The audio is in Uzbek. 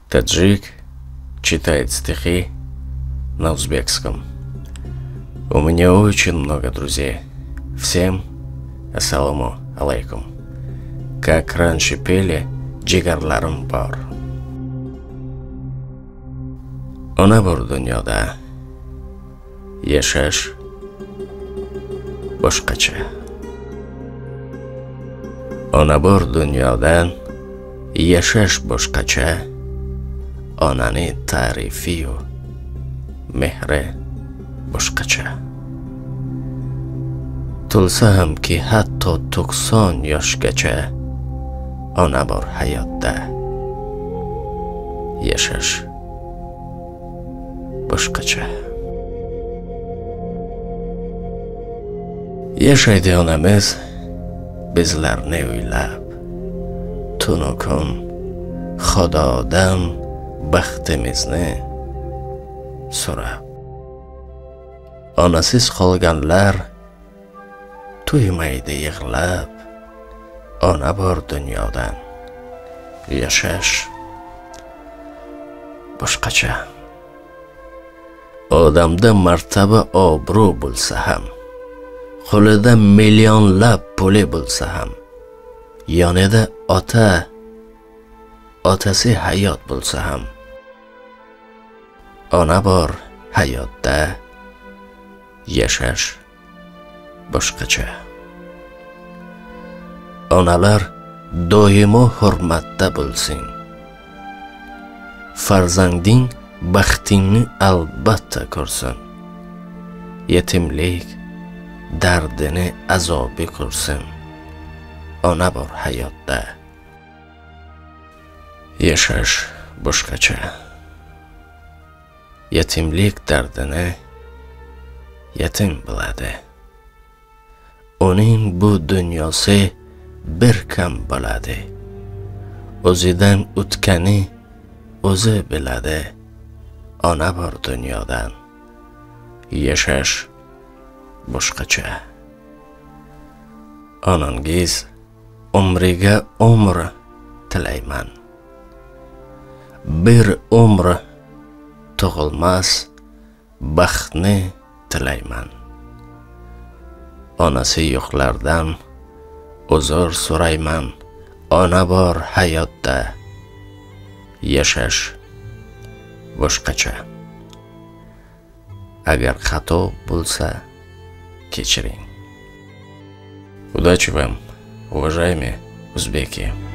Таджик читает стихи на узбекском. У меня очень много друзей. Всем ассаламу алейкум. Как раньше пели, jigarlarim bor. Ona bor dunyoda yashash boshqacha. Ona bor dunyoda yashash boshqacha. Onani ta'rifi-yu mehri boshqacha. To'lsa hamki hatto 90 yoshgacha ona bor hayotda yashash boshqacha. Yashaydi onamiz bizlarni o'ylab, tunu kun Xudodan baxtimizni so'rab. Onasiz qolganlar to'ymaydi yig'lab, ona bor dunyodan yashash boshqacha. Odamda martaba obro' bo'lsa ham, qo'lida millionlab puli bo'lsa ham, yonida otasi hayot bo'lsa ham, ona bor hayotda yashash boshqacha. Onalar doimo hurmatda bo'lsin. Farzanding baxtingni albatta ko'rsin. Yetimlik dardini azobi ko'rsin. Ona bor hayotda yashash boshqacha. Yetimlik dardini yetim biladi. Uning bu dunyosi bir kam bo'ladi. O'zidan o'tgani o'zi biladi. Ona bor dunyodan yashash boshqacha. Onangiz umriga umr tilayman. Bir umr tug'ilmas baxtni tilayman. Onasi yo'qlardan uzr so'rayman. Ona bor hayotda yashash boshqacha. Agar xato bo'lsa, kechiring. Удачи вам, уважаемые узбеки.